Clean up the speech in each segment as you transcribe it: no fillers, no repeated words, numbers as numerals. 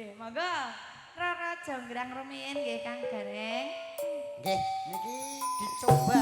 Nggih, monggo. Rara Jonggrang rumiyin nggih Kang Gareng. Nggih, niki dicoba.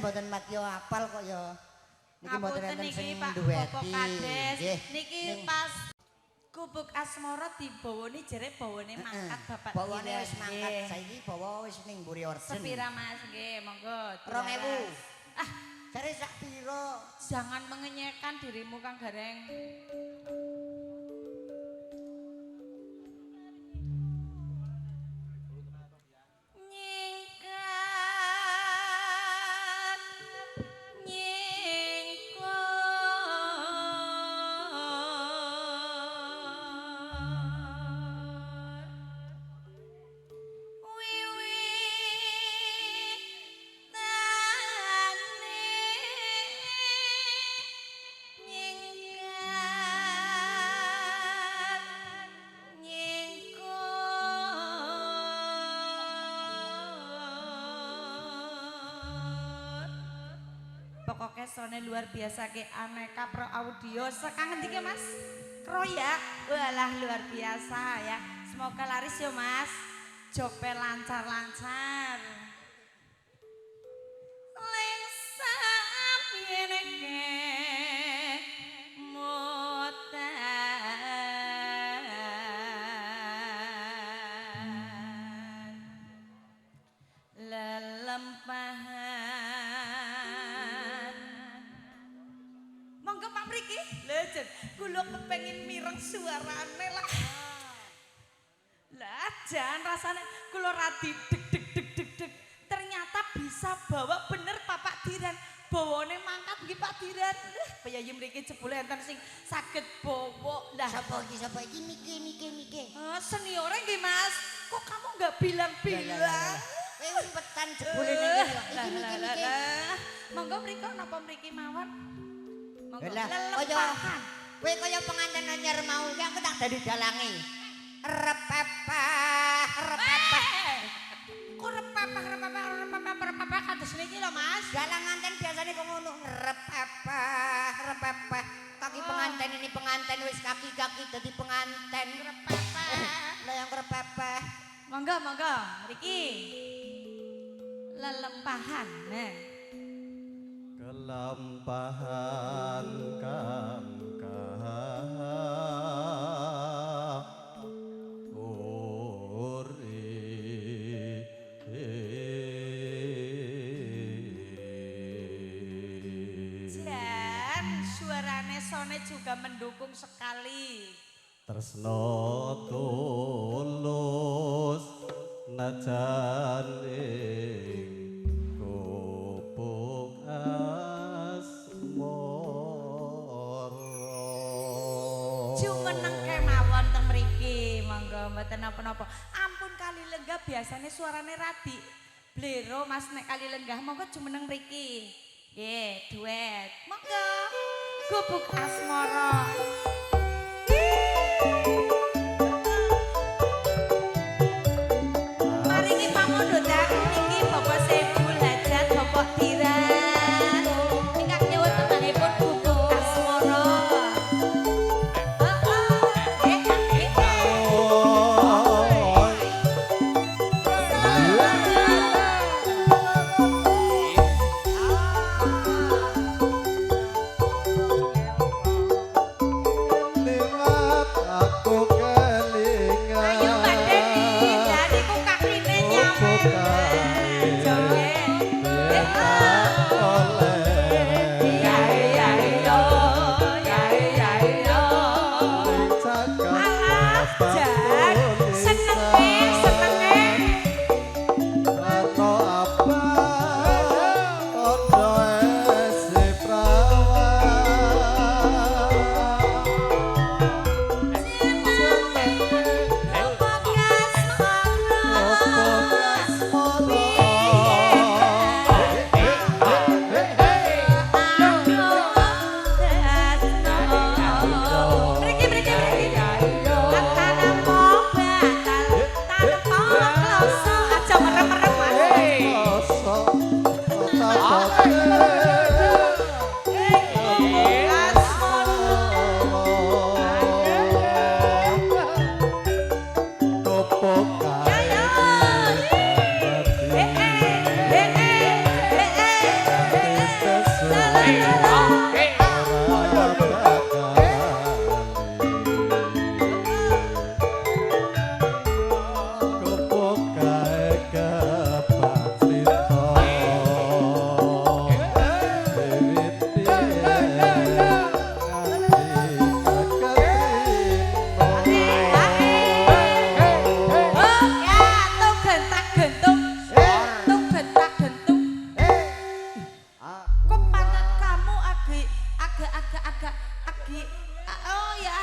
mboten patio apal kok ya. Niki mboten Ngapunten enten niki sing Pak duweti. Bapak Kades. Nggih. Niki Ning- pas Gubuk Asmara dibawani jere bawane mangkat Bapak. Bawane Diran. wis mangkat, Nggih. saiki bawa wis ning mburi orsen. Sepira Mas nggih, monggo. 2000. Ah, Jare sak pira? jangan mengenyekan dirimu Kang Gareng. Nyingkat nyingkor wiwitane nyingkat nyingkor. Pokoknya sone luar biasa ke aneka pro audio sekang ngendi ke Mas? Kroya, walah luar biasa ya. Semoga laris yo Mas. Jope lancar-lancar. Lengsam yeneke mutan lelempahan. Monggo Pak mriki. Lho jen, kula kepengin mireng suarane lah. Lah jan rasane kula radi deg deg deg deg deg. Ternyata bisa bawa bener Bapak Diran. Bawane mangkat nggih Pak Diran. Piyayi mriki jebule enten sing saged bawa. Lah Sapa iki sapa iki miki miki miki. Seniore nggih Mas. Kok kamu nggak bilang-bilang? Kowe umpetan jebule ning kene kok. Iki miki miki. Monggo mriko napa mriki mawon? Monggo Lah, kaya lelempahan. kowe kaya pengantin anyar mau ki aku tak dadi dalange. Repepeh, repepeh. Kok repepeh repepeh repepeh repepeh kados niki lho Mas. Dalang nganten biasane kok ngono, repepeh, repepeh. Kaki pengantin ini pengantin wis kaki-kaki dadi pengantin. Repepeh. Lah yang repepeh. Monggo monggo mriki. Lelempahan. Nah. Kelampahan kang uri. Jan suarane sone juga mendukung sekali. Tresno tulus najan ing gubuk asmara. Jumeneng kemawon teng mriki, monggo mboten napa-napa. Ampun kali lenggah biasane suarane radi blero Mas nek kali lenggah monggo jumeneng mriki. Nggih, duet. Monggo. Gubuk Asmara. Maringi pamundhutan niki Bapak Saiful Hajat, Bapak Diran. Ingkang nyuwun tembangipun Gubuk Asmara. Heeh, nggih, nggih.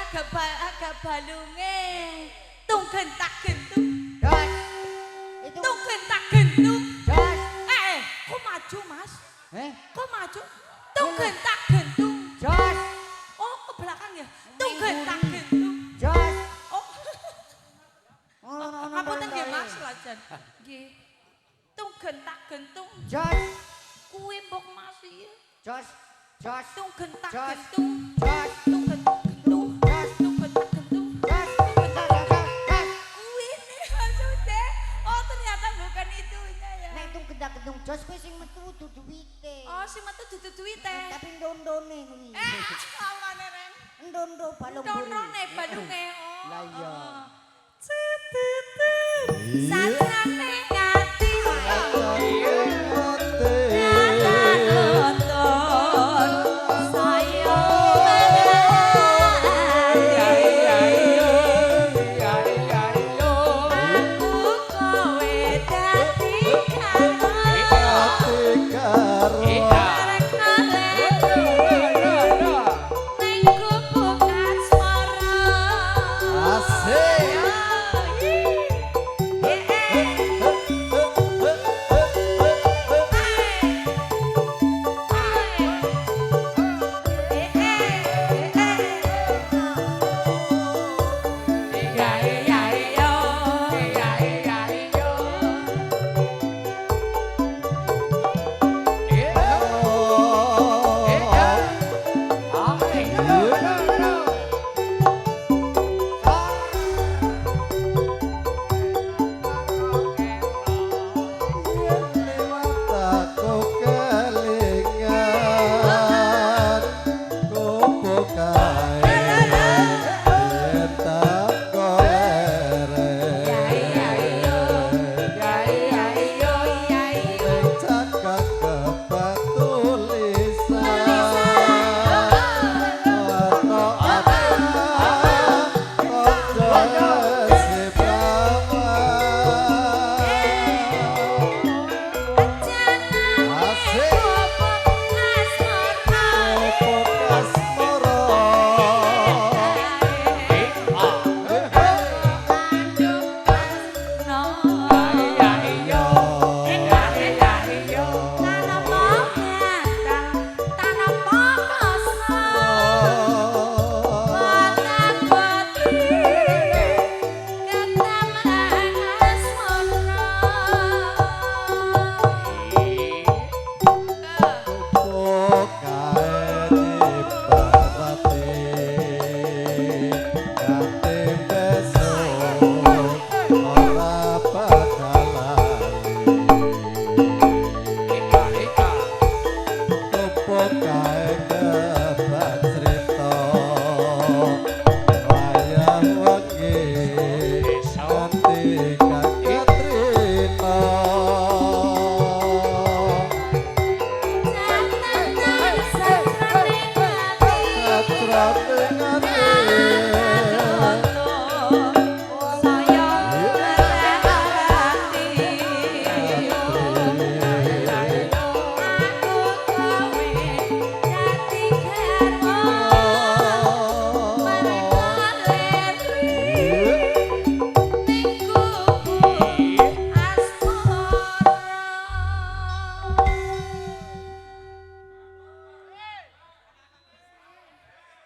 Agak balunge. Tung gentak gentung. Jos. Itu Tung gentak gentung. jos. Eh, kok maju, Mas? Eh, Kok maju? Tung gentak gentung. jos. Oh, ke belakang ya. Tung gentak gentung. Jos. Oh. Ngono ngono. Ngapunten nggih, Mas, lajan. Nggih. Tung gentak gentung. Jos. Kuwi mbok Mas iya. Jos. Jos. Tung gentak Jos. gentung. Jos. Tung gentak gentung. Jos. Tung gentak gentung. Jos. Jos. Jos. Jos. Kuwi nih maksudnya. Oh, ternyata bukan itunya ya. Nek tung gendak-gendung jos kuwi sing metu dudu duwite. Oh, sing metu dudu duwite. Tapi ndondone kuwi. Eh, awane reng. Ndondo balung buri. Ndondone balunge. Oh. Lah iya. Oh. Cetete. Satrane ngati. Nonton saya aku kowe dadi karo arek ning gubuk asmara. Asik. Eh, eh. Aku kelingan kupu kae yen tak golere cakak kepatulisan warna apa ojo si Asik. Kupu asmara.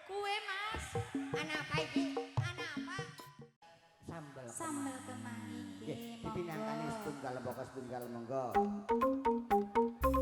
Kue Mas, Ana apa iki? Ana apa? Sambel. sambel kemangi Nggih, nggih. dipinangkani monggo. setunggal mboko setunggal monggo. Asik.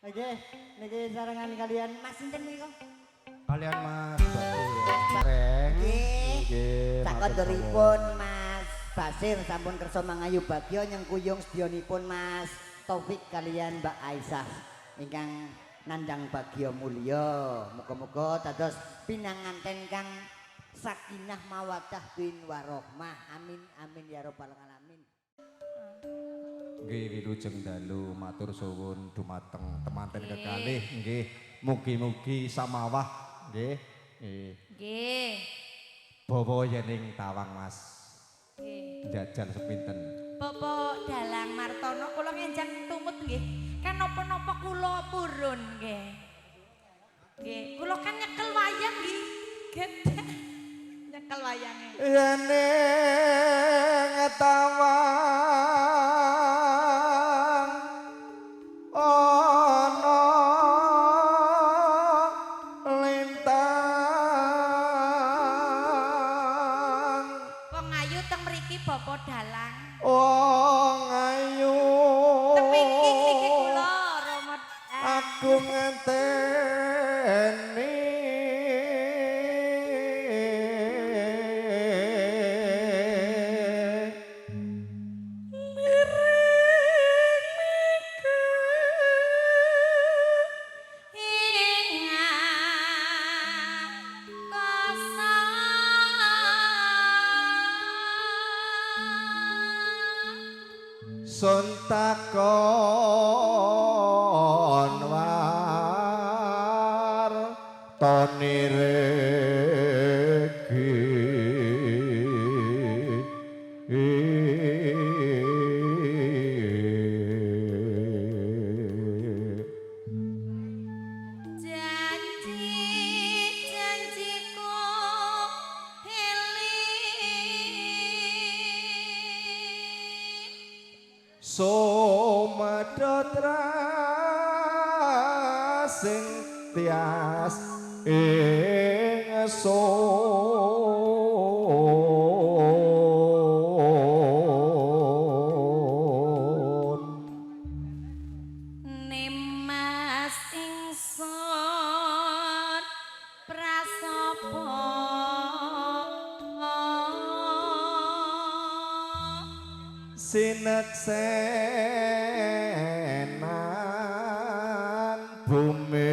Oke, niki sarengan kalian Mas sinten menika? Kalian Mas Basir. Nggih. Nggih. Sakondoripun Mas Basir sampun kersa mangayu bagya nyengkuyung sedyanipun Mas Taufik kalian Mbak Aisyah ingkang nandhang bagya mulya. Muga-muga dados pinanganten kang sakinah mawaddah bin warohmah. Amin amin ya rabbal alamin. Nggih, wilujeng dalu, matur suwun dumateng temanten kekalih nggih. Mugi-mugi samawah nggih. Nggih. Nggih. Bawa yening tawang Mas. Nggih. Jajal sepinten. Bapak Dalang Martono kula ngenjang tumut nggih. Kan napa-napa kula purun nggih. Nggih, kula kan nyekel wayang nggih. Gedhe. Nyekel wayange. Yening tawang ana lintang. Wong ayu teng mriki Bapak Dalang. Wong ayu. Teng mriki niki kula Rama. Aku ngenteni. Ing angkasa. Sun takon war toniregi. Janji janjiku eling. Sumedhot sing tias ing sun. Nimas ingsun prasapa Sineksenan bumi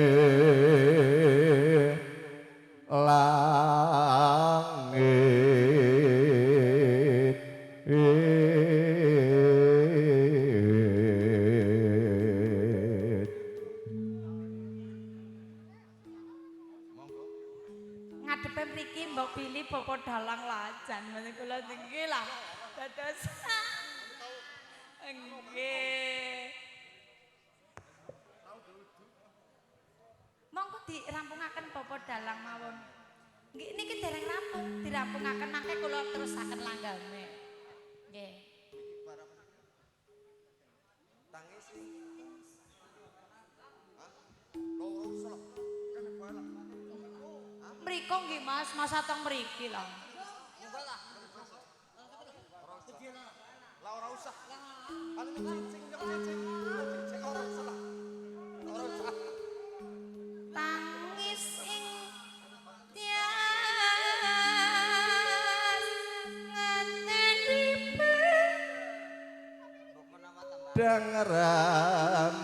langit. Ngadepe mriki mbok pilih Bapak Dalang Lajan mboten kula nggih lah dados nggih. Monggo dirampungaken Bapak Dalang mawon. Nggih, niki dereng rampung, dirampungaken mangke kula terusaken langgame. Nggih. Mriko nggih Mas, masa teng mriki lah. Lah ora usah. Anu cicing yo cicing. Cicing ora usah lah. Ora usah. Tangis ing tias ngenteni. Dang rembulan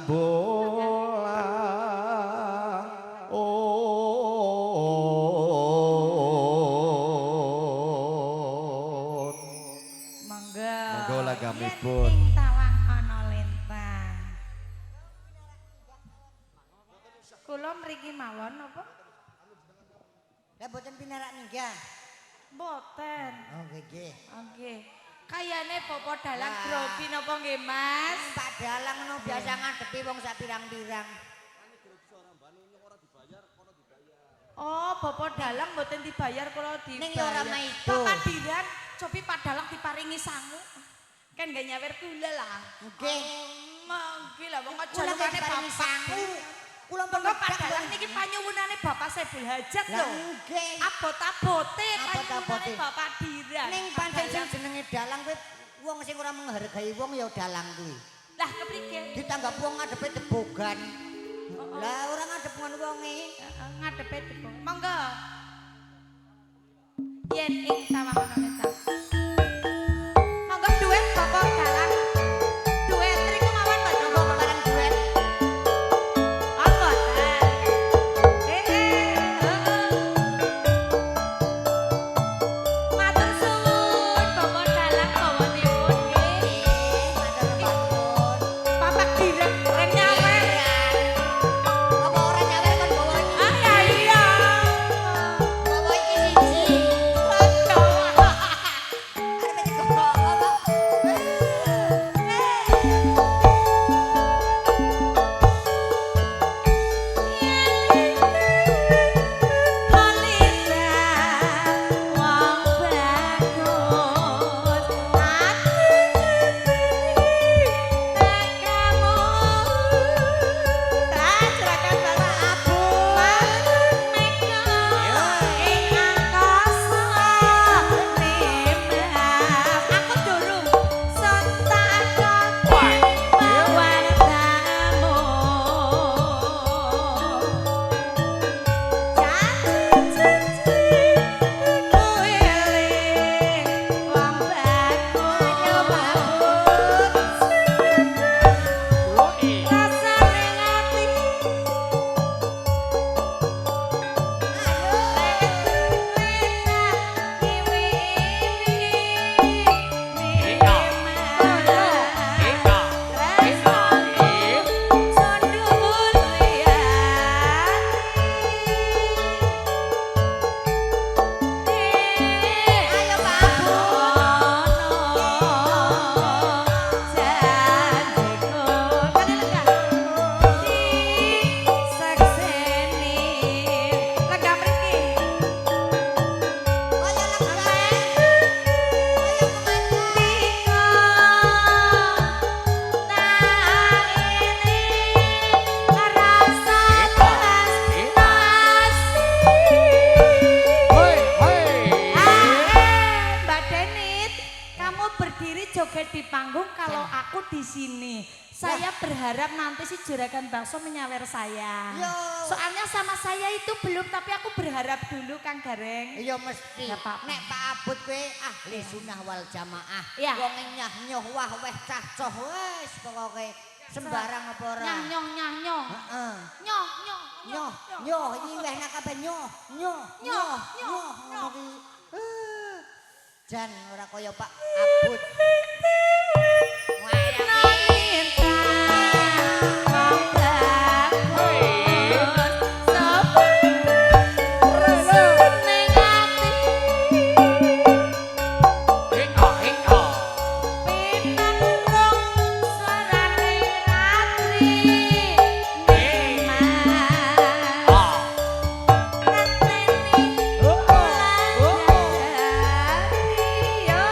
on. Monggo. Monggo lagamipun. Yen ing tawang ana lintang. Kula mriki mawon napa? Lah boten pinarak minggah. Mboten. Oh nggih nggih. Nggih. Kayane Bapak Dalang Wah. grogi napa nggih Mas? Pak Dalang no biasa ngadepi wong sak pirang-pirang. Oh, Bapak Dalang mboten dibayar kula dibayar. Ning ya ora maido. Bapak Diran, cobi Pak Dalang diparingi sangu. Kan gak nyawer kula lah. Nggih. Nggih lah wong Kula nggih jalukane diparingi bapak. sangu. Kula pun Monggo Pak Dalang niki panyuwunane Bapak Saiful Hajat Lah lho. nggih. Abot-abote Abot-abote. panyuwunane Bapak Diran. Ning Pak pancen sing Dalang. jenenge dalang kuwi wong sing ora menghargai wong ya dalang kuwi. Lah keprike? Ditanggap wong ngadepe tebogan. Lah ora ngadep ngono wonge. Heeh, ngadepe tiba. Monggo. Yen ing sawang ana mesang. Monggo duet Bapak dalang. Duet riku mawon mboten Monggo bareng duet. Oh, mboten. Eh, heeh. Matur suwun Bapak dalang bawanipun nggih. Nggih, matur nuwun. Bapak direk nyawer. Apa ora nyawer kon bawa iki? Ah ya iya. Bawa iki siji. Aduh. Arep digowo apa? Ayo Pak Abud. Kaya lega. Kaya kemanten. Mbak Denit, kamu berdiri joget di panggung kalau aku di sini. Saya berharap nanti si juragan bakso menyawer saya. Yo. Soalnya sama saya itu belum, tapi aku berharap dulu Kang Gareng. Iya mesti. Ya, Pak. Nek Pak Abud kowe ahli sunnah wal jamaah. Iya. Wong nyah nyoh wah weh cah coh wis pokoke sembarang apa ora. Nyah nyoh nyah nyoh. Heeh. Nyoh nyoh Nyoh, nyoh iki weh nak kabeh nyoh, nyoh, nyoh, nyoh ngono ki. Eh, Jan ora kaya Pak Abud. Wah, Yo.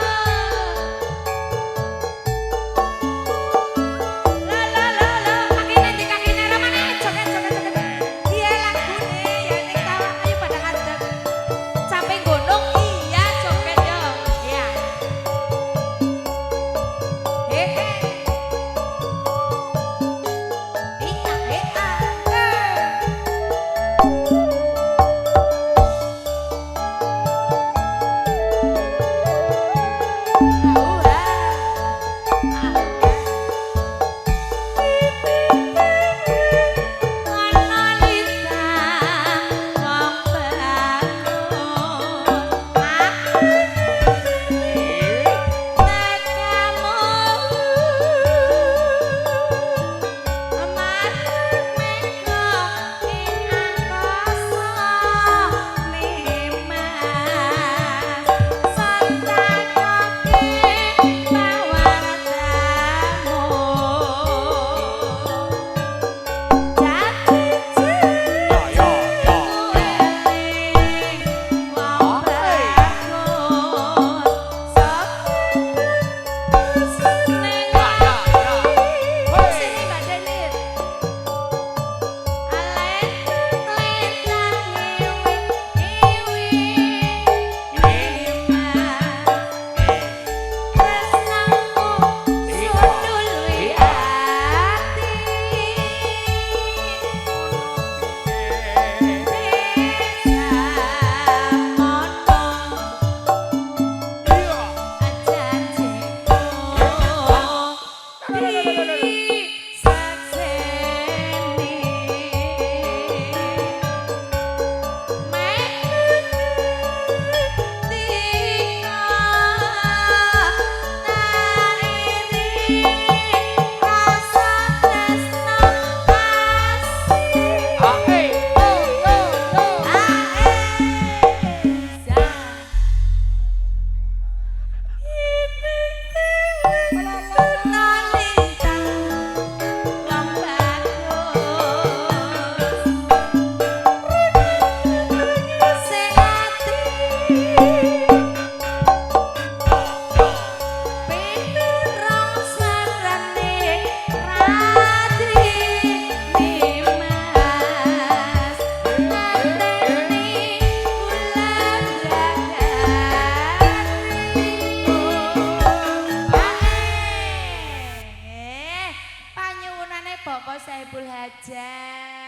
Bapak Saibul Hajat.